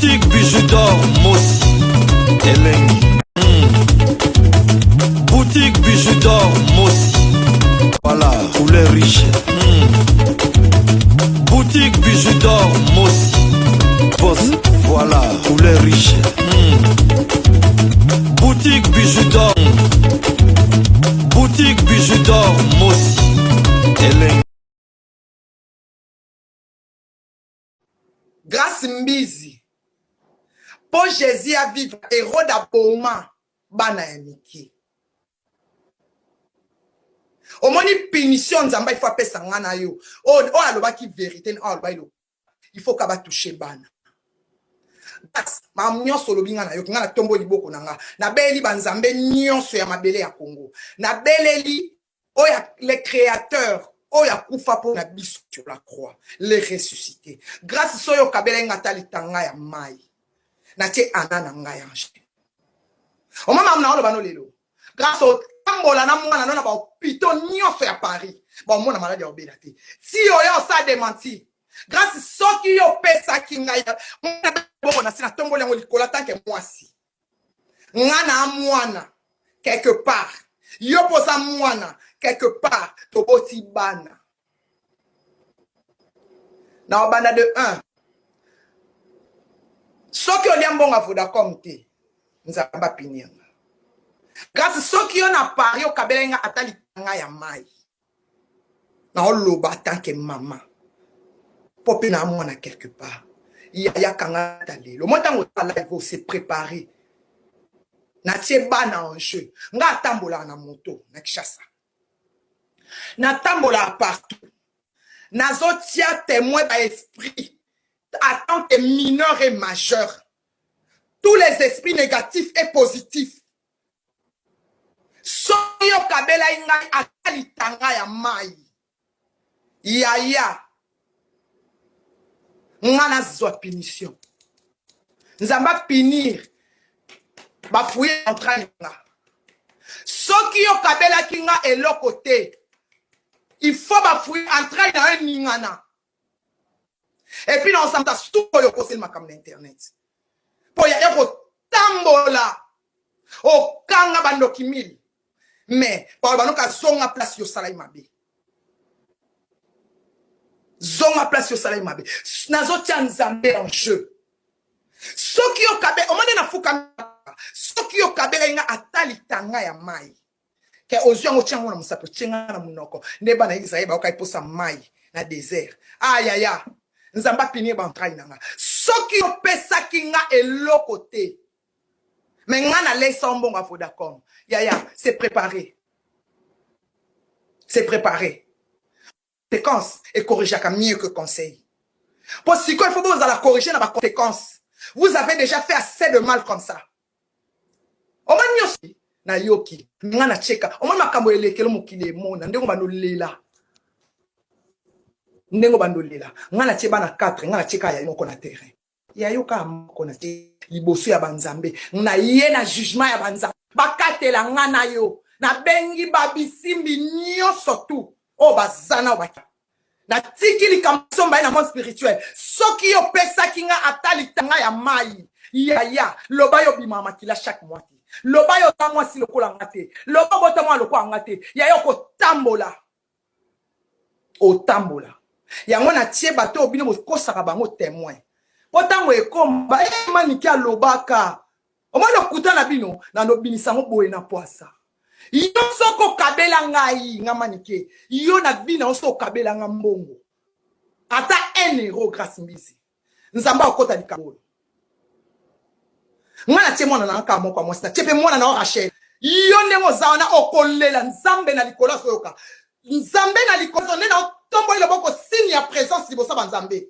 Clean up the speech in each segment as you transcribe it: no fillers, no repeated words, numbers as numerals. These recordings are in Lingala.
Boutique Bijou d'or Mosi Elengi. Boutique Bijou d'or Mosi. Voilà, couleur riche. Boutique Bijou d'or Mosi. Boss, voilà, couleur riche. Boutique Bijou d'or. Boutique Bijou d'or Mosi. Elengi. Grace Mbizi po Jesus a vivre Herode aboma bana ya mike omoni punition nzambe il faut apesa nga na yo oyo alobaki verite oyo alobaki lokuta il faut ka ba touche bana Grace makambo nyonso olobi nga nayoki nga natomboli liboko na nga nabeleli banzambe nyonso ya mabele ya Congo nabeleli oyo le créateur oyo akufa mpo na biso sur la croix le ressuscité grâce soki okabelaki nga ata litanga ya mai natie ana na ngai ange omama na oloba no lelo grâce otambola na mwana no na bahopitau nyonso ya paris baomona maladi ya obela te ti oyo osa dementi grâce soki yo opesaki ngai boko na si natomboli yango likolo atanke mwasi nga na mwana quelque part yo mpo oza mwana quelque part toboti bana na obanda de 1 soki olia mbongo ya vodacom te nzambe apini yanga grâce soki yo na paris okabelaki nga ata litanga ya mai naoloba tant que mama mpo mpe na mwana quelque part yaya kanga ata lelo moi ntango oza live ose prépare natie bana en jeu nga atambolaka na moto na kinshasa natambolaka partout nazotia témoin ba esprit en tant que mineur et majeur tous les esprits négatifs et positifs Soki okabelaki ngai ata litanga ya mai, yaya, nga nazwa punition. Nzambe apunir bafuye entraille nga. Soki okabelaki nga eloko te, il faut bafuye entraille na yo eningana. Et puis na osanta suka oyo okoseli makambo na internet. Mpo yaya kotambola okanga bandoki mille mais baloba noka zonga place yo osalaki mabe zonga place yo osalaki mabe nazotia nzambe en jeu soki okabe omoni nafuka soki okabelaki nga ata litanga ya mai ke ozwi yango otya yango na mosapi otye nga na monoko nde bana ya israele bayokaki mposa mai na desert ayaya ah, nzambe apini baentrai na nga soki opesaki nga eloko te mais nga nalesa yo mbongo ya vodacom yaya c'est préparé c'est préparé conséquence ecorrigeaka mieux que conseil po sikoyo il faut bozala corrige na baconséquence vous avez déjà fait assez de mal comme ça omoni nyonso nayoki nga na cheka omoni makambo elekelo mokili emona ndenge bandolela ndenge bandolela nga na tie bana 4 nga na tie kaka ya moko na terrain ya yo kaka moko na tie liboso ya banzambe na ye na jugement ya banzambe bakatela nga na yo nabengi babisimbi nyonso tu oyo baza na baki natiki likambo somba ye na monde spirituel soki yo opesaki nga ata litanga ya mai yaya loba yo obimaka makila chaque mois te loba yo oza mwasi lokola nga te loba obota mwana lokola nga te yaya okotambola otambola yango natie bato oyo bino bokosaka bango temoin mpo ntango ekoma eh, manike alobaka omoni lokuta na bino nalobimisa yango boye na pwasa yo soki okabela ngai nga manike yo na vie na yo soki okabela nga mbongo ata 1 euro grace mbizi nzambe akokota likambo oyo nga natie mwana na nga kaka moko ya mwasi natie mpe mwana na yo rachel yo ndenge oza wana okolela nzambe na likolo azoyoka nzambe na likolo nde na otomboli loboko signe ya présence liboso ya banzambe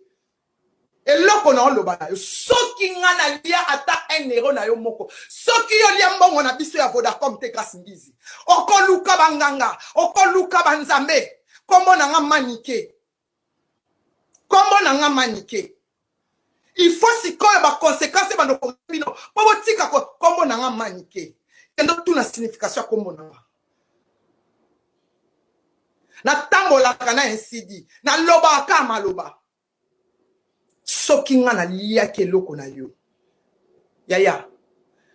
eloko na oloba na yo soki nga nalia ata 1 euro na yo moko soki yo lia mbongo na biso ya vodacom te grace mbizi okoluka banganga okoluka banzambe kombo na nga manike kombo na nga manike il faut sikoyo baconséquence ebanda okoma bino mpo botika kombo na nga manike kende otuna signification ya kombo na nga natambolaka na insidi nalobaka kaka maloba soki nga naliaki eloko na yo. Yaya,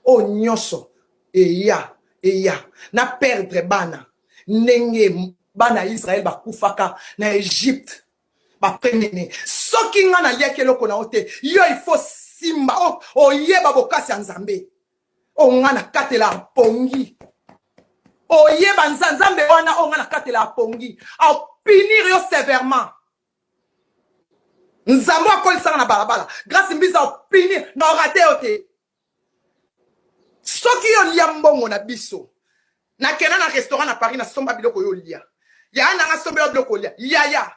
oyo nyonso eya eya na perdre bana ndenge bana ya Israël bakufaka na Egypte ba premier ne. Soki nga naliaki eloko na yo te, yo il faut simba oyeba bokasi ya Nzambe. Oyo nga nakatela pongi. Oyeba Nzambe wana oyo nga nakatela pongi. Au punir yo sévèrement. Nzambe akolisanga na balabala. Grâce Mbiza au punir na rater yo te. Soki yo lia mbongo na biso. Nakenda na restaurant na Paris na somba biloko yo lia. Ya nanga sombela biloko lia. Yaya,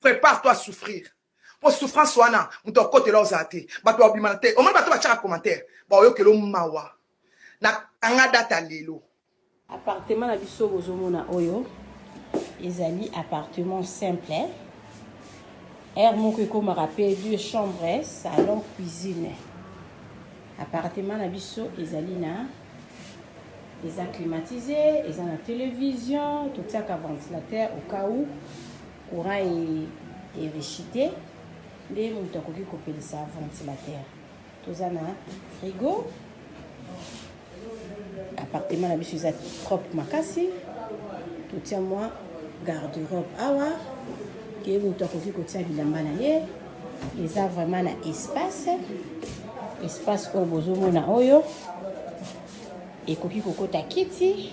prépare-toi à souffrir. Po souffrance wana moto akotela ozala te. Bato babima te. Omoni bato batiaka commentaire. Baoyokelo mawa. Na kanga data lelo. Appartement na biso bozomona oyo ezali appartement simple. Aire moko ekomaka pe deux chambres, salon, cuisine. Appartement na biso ezali na eza climatisé, eza na télévision, totiaka ventilateur au cas où courant erechite nde moto akoki kopelisa ventilateur. Toza na frigo. Appartement na biso eza propre makasi. Totia mwa garde-robe awa ke moto akoki kotia bilamba na ye. Eza vraiment na espace. Espace oyo bozomona oyo ekoki kokota kiti.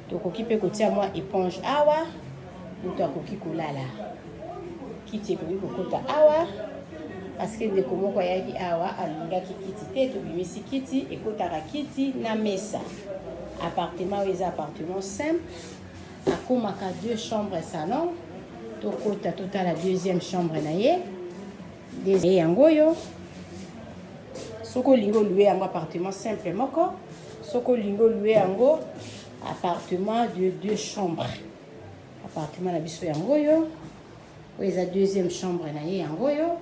Tokoki pe kotia mwa éponge awa, moto akoki kolala. Kiti ekoki kokota awa parce que ndeko moko ayaki awa alingaki kiti te, tobimisi kiti, ekotaka kiti na mesa. Appartement oyo eza appartement simple, akomaka deux chambres salon. Tokota totala deuxième chambre na ye. Deuxième yango oyo, soki olingi oloue yango appartement simple moko, soki olingi oloue yango appartement de deux chambres. Appartement na biso yango oyo, oyo eza deuxième chambre na ye yango oyo.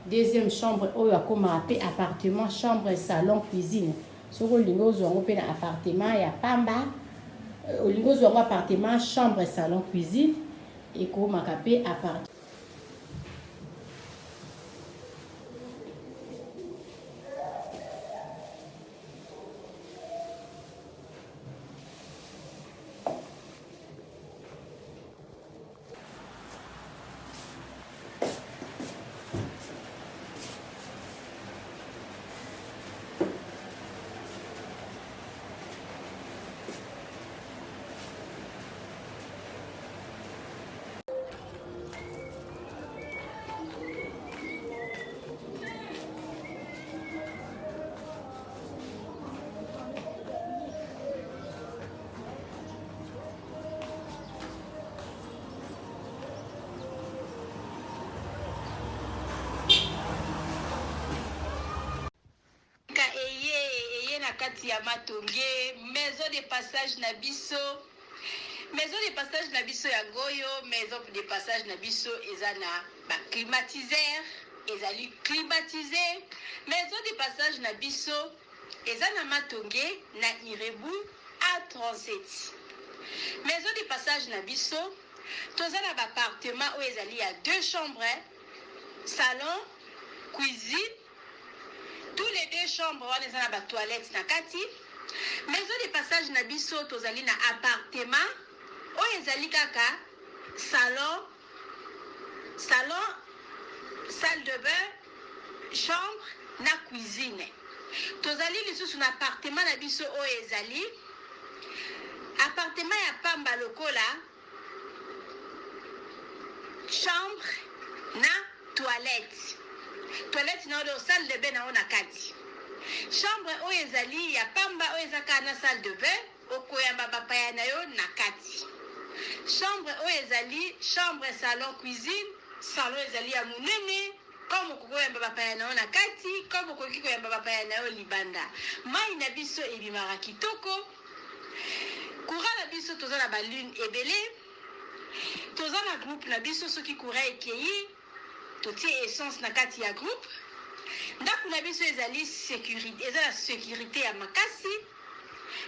Deuxième chambre oyo akomaka pe appartement chambre salon cuisine. Soki olingi ozwa yango pe na appartement ya pamba, olingi ozwa yango appartement chambre salon cuisine, ekomaka pe appartement. Ka eye eye na kati ya matonge maison de passage na biso maison de passage na biso yango oyo maison de passage na biso eza na ba climatiseur ezali climatise maison de passage na biso eza na matonge na irebu A37 maison de passage na biso toza na ba appartement oyo ezali ya deux chambres salon cuisine Tous les deux chambres wana eza na ba toilettes na kati. Maison de passage na biso tozali na appartement oyo ezali kaka salon, salon, salle de bain, chambre na cuisine. Tozali lisusu na appartement na biso oyo ezali appartement ya pamba lokola chambre na toilette toilette na yo salle de bain na yo na kati chambre oyo ezali ya pamba oyo eza kaka na salle de bain okoyamba bapaya na yo na kati chambre oyo ezali chambre salon cuisine salon ezali ya monene comme okoki koyamba bapaya na yo na kati comme okoki koyamba bapaya na yo libanda mai na biso ebimaka kitoko Courant na biso toza na ba lune ebele toza na groupe na biso soki courant ekeyi totie essence na kati ya groupe ndaku na biso ezali securite eza na securite ya makasi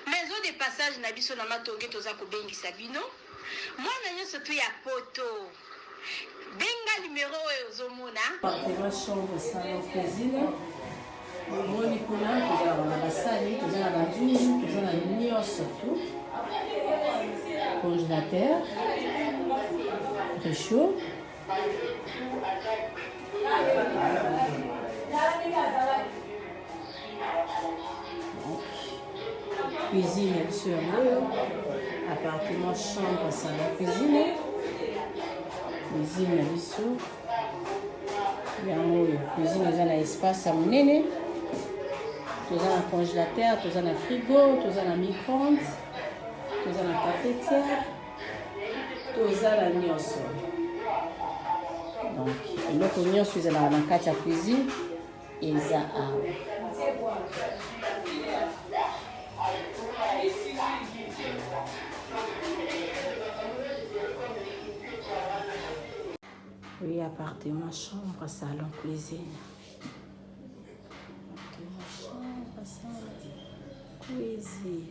maison de passage na biso na matonge toza kobengisa bino mwana nyonso tu ya poto benga numero oyo ozomona Appartement chambre salon cuisine. Bomoni kuna tozalaka na basani, toza na banzungu, toza na nyonso tout. Congélateur, réchaud. Cuisine ya biso yango oyo, appartement chambre salon cuisine. Cuisine ya biso yango oyo, cuisine eza na espace ya monene. Toza na congélateur, toza na frigo, toza na micro-ondes, toza na cafetière, toza na nyonso. Donc eloko nyonso ezalaka na kati ya cuisine eza awa. Oui, appartement, chambre, salon, cuisine. Appartement, chambre, salon, cuisine.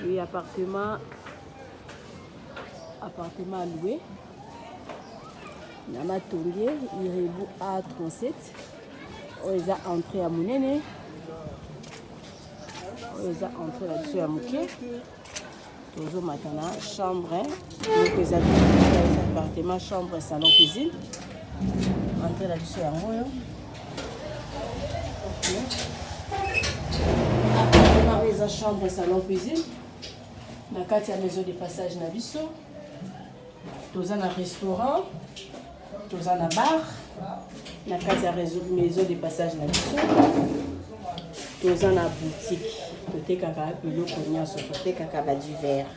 Oui, appartement, appartement à louer. Na Matonge, Irebu A37. Oyo eza entrée ya monene. Oyo eza entrée na biso ya moke. Tozomata na chambre. Moko eza appartement, chambre, salon, cuisine. Entrée na biso yango oyo. Appartement oyo eza chambre, salon, cuisine. Na kati ya maison de passage na biso. Toza na restaurant, toza na bar. Na kati ya maison de passage na biso. Toza na boutique. Totekaka biloko nyonso, totekaka ba divers.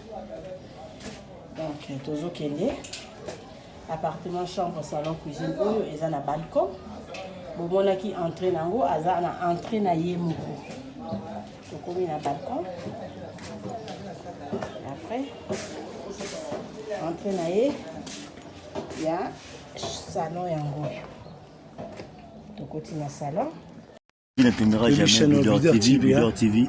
Donc tozokende appartement, chambre, salon, cuisine oyo eza na balcon. Bomonaki entrée nango, aza na entrée na ye moko. Tokomi na balcon. Après entrée na ye ya salon yango oyo. Tokoti na salon. Il n'atteindra jamais Bidor TV, Bidor TV.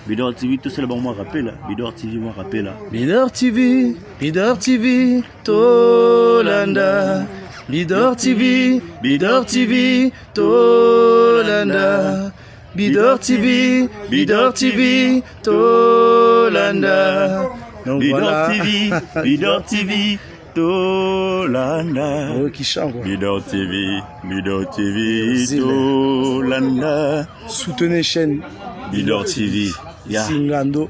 Bidor TV, tout cela, bon, moi, rappel, Bidor TV, moi, rappel. Bidor TV, Bidor TV, Tolanda. Bidor TV, Bidor TV, Tolanda. Bidor TV, Bidor TV, Tolanda. Donc Bidor voilà. TV, Bidor TV, Tolanda. Oh, qui chante, quoi. Bidor TV, Bidor TV, Zile. Tolanda. Soutenez chaîne Bidor TV. Yeah. Singando.